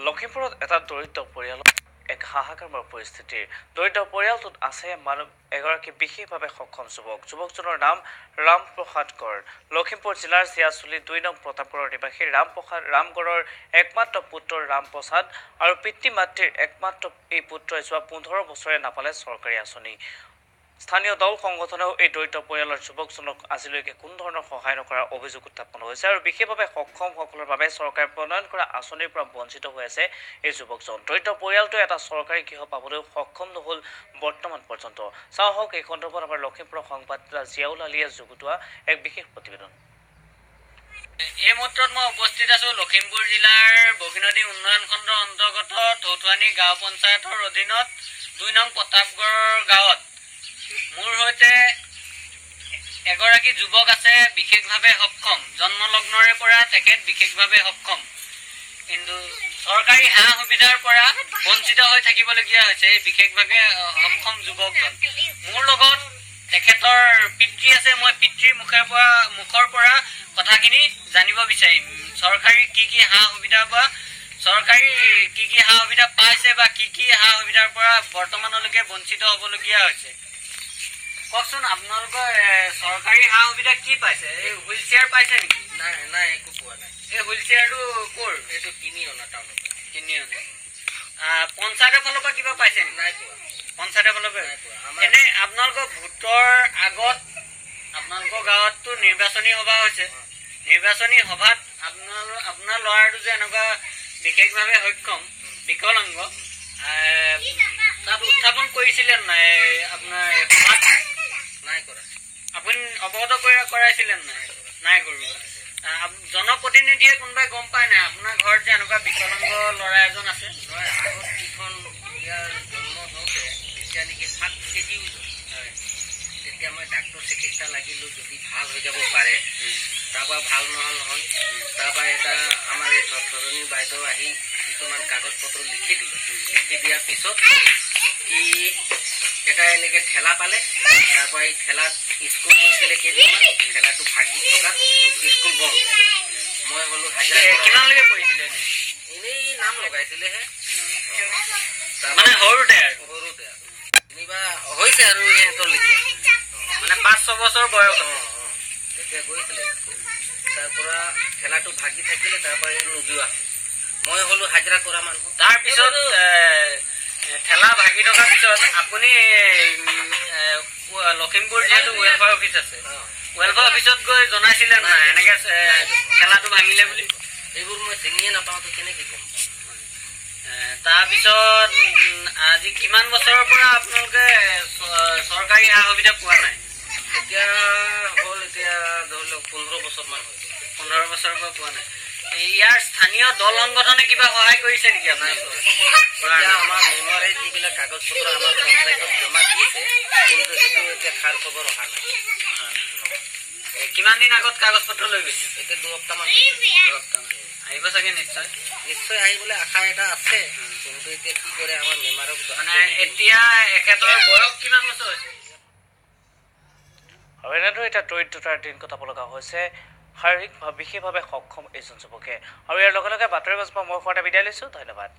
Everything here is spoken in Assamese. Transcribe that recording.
লখিমপুৰত এটা দৰিদ্ৰ পৰিয়ালত এক হাহাকাৰময় পৰিস্থিতিৰ। দৰিদ্ৰ পৰিয়ালটোত আছে মানুহ এগৰাকী বিশেষভাৱে সক্ষম যুৱক। যুৱকজনৰ নাম ৰামপ্ৰসাদ গড়। লখিমপুৰ জিলাৰ জীয়াচুলি 2 নং প্ৰতাপপুৰৰ নিবাসী ৰামপ্ৰসাদ ৰামগড়ৰ একমাত্ৰ পুত্ৰ ৰামপ্ৰসাদ আৰু পিতৃ মাতৃৰ একমাত্ৰ এই পুত্ৰই যোৱা 15 বছৰে নাপালে চৰকাৰী আঁচনি। স্থানীয় দল সংগঠনেও এই দৰিদ্ৰ পৰিয়ালৰ যুৱকজনক আজিলৈকে কোনো ধৰণৰ সহায় নকৰাৰ অভিযোগ উত্থাপন হৈছে আৰু বিশেষভাৱে সক্ষমসকলৰ বাবে চৰকাৰে প্ৰণয়ন কৰা আঁচনিৰ পৰা বঞ্চিত হৈ আছে এই যুৱকজন। দৰিদ্ৰ পৰিয়ালটোৱে এটা চৰকাৰী গৃহ পাবলৈও সক্ষম নহ'ল বৰ্তমান পৰ্যন্ত। চাওঁ হওক এই সন্দৰ্ভত আমাৰ লখিমপুৰৰ সংবাদদাতা জিয়াউল আলীয়ে যুগুতোৱা এক বিশেষ প্ৰতিবেদন। এই মুহূৰ্তত মই উপস্থিত আছো লখিমপুৰ জিলাৰ বগীনদী উন্নয়ন খণ্ডৰ অন্তৰ্গত থৌথুৱানী গাঁও পঞ্চায়তৰ অধীনত 2 নং প্ৰতাপগড় গাঁৱত। মোৰ সৈতে এগৰাকী যুৱক আছে, বিশেষভাৱে সক্ষম। জন্মলগ্নৰে পৰা তেখেত বিশেষভাৱে সক্ষম, কিন্তু চৰকাৰী সা সুবিধাৰ পৰা বঞ্চিত হৈ থাকিবলগীয়া হৈছে এই বিশেষভাৱে সক্ষম যুৱকজন। মোৰ লগত তেখেতৰ পিতৃ আছে। মই পিতৃৰ মুখৰ পৰা কথাখিনি জানিব বিচাৰিম। চৰকাৰী কি কি সা সুবিধাৰ পৰা চৰকাৰী কি কি সা সুবিধা পাইছে বা কি কি সা সুবিধাৰ পৰা বৰ্তমানলৈকে বঞ্চিত হ'বলগীয়া হৈছে। কওকচোন, আপোনালোকৰ চৰকাৰী সা সুবিধা কি পাইছে? এই হুইল চেয়াৰ পাইছে নেকি? নাই নাই, একো পোৱা নাই। এই হুইল চেয়াৰটো ক'ৰ? এইটো কিনি অনা, টাউনৰ পৰা কিনি অনা। পঞ্চায়তৰ ফালৰ পৰা কিবা পাইছে নেকি? নাই পোৱা। পঞ্চায়তৰ ফালৰ পৰা নাই পোৱা। আমাৰ এনে আপোনালোকৰ ভোটৰ আগত আপোনালোকৰ গাঁৱততো নিৰ্বাচনী সভা হৈছে। নিৰ্বাচনী সভাত আপোনাৰ ল'ৰাটো যে এনেকুৱা বিশেষভাৱে সক্ষম বিকলাংগ, তাত উত্থাপন কৰিছিলে নাই আপোনাৰ সভাত? নাই কৰা। আপুনি অৱগত কৰাইছিলে নাই? নাই কৰোৱা। জনপ্ৰতিনিধিয়ে কোনোবাই গম পায় নাই আপোনাৰ ঘৰত যে এনেকুৱা বিকলাংগ ল'ৰা এজন আছে? নহয়, আগত যিখন ইয়াৰ জন্ম হওঁতে তেতিয়া নেকি 7 কেজি ওজন, তেতিয়া মই ডাক্তৰ চিকিৎসা লাগিলো, যদি ভাল হৈ যাব পাৰে। তাৰপৰা ভাল নহ'ল নহয়। তাৰপৰা এটা আমাৰ এই থৰণী বাইদেউ আহি কিছুমান কাগজ পত্ৰ লিখি দিলে। লিখি দিয়াৰ পিছত কি এটা এনেকে ঠেলা পালে। তাৰপৰা এই ঠেলাত স্কুল গৈছিলে কেইদিনমান, ঠেলাটো ভাগি থকাত স্কুল বন্ধ। মই হ'লো হাজিৰা কৰা। কিমানলৈকে পঢ়িছিলে এনেই? এনেই নাম লগাইছিলেহে। মানে সৰুতে আৰু? সৰুতে আৰু যেনিবা হৈছে আৰু ইহঁতৰ লেখীয়া। মানে 5-6 বছৰ বয়স। তেতিয়া গৈছিলে স্কুল। তাৰ পৰা ঠেলাটো ভাগি থাকিলে, তাৰ পৰা এই নোযোৱা। মই হ'লো হাজিৰা কৰা মানুহ। তাৰপিছত ঠেলা ভাগি থকাৰ পিছত আপুনি লখিমপুৰ যিহেতু ৱেলফেয়াৰ অফিচ আছে, ৱেলফেয়াৰ অফিচত গৈ জনাইছিলে নাই এনেকে ঠেলাটো ভাঙিলে বুলি? এইবোৰ মই চিনিয়ে নাপাওঁ, তো কেনেকে গম পাম? তাৰপিছত আজি কিমান বছৰৰ পৰা আপোনালোকে চৰকাৰী সা সুবিধা পোৱা নাই? এতিয়া হ'ল, এতিয়া ধৰি লওক 15 বছৰমান হৈ গ'ল। 15 বছৰৰ পৰা পোৱা নাই। ইয়াৰ স্থানীয় দল সংগঠনে কিবা সহায় কৰিছে নেকি আপোনালোকৰ? এতিয়া আমাৰ মেম্বাৰে যিবিলাক কাগজ পত্ৰ আমাৰ পঞ্চায়তত জমা দিছে, কিন্তু সেইটো এতিয়া খাৰ খবৰ অহা নাই। কিমান দিন আগত কাগজ পত্ৰ লৈ গৈছে? এতিয়া 2 সপ্তাহমান হৈছে। 2 সপ্তাহমান। আহিব চাগে নিশ্চয়? নিশ্চয় আহিবলৈ আশা এটা আছে, কিন্তু এতিয়া কি কৰে আমাৰ মেম্বাৰক। মানে এতিয়া এখেতৰ বয়স কিমান বছৰ হৈছে? আৰু এনেদৰে এতিয়া দৰিদ্ৰতাৰ দিন কটাব লগা হৈছে শাৰীৰিকভাৱে বিশেষভাৱে সক্ষম এইজন যুৱকে। আৰু ইয়াৰ লগে লগে বাতৰি বাজপা মই খোৱাটা বিদায় লৈছোঁ। ধন্যবাদ।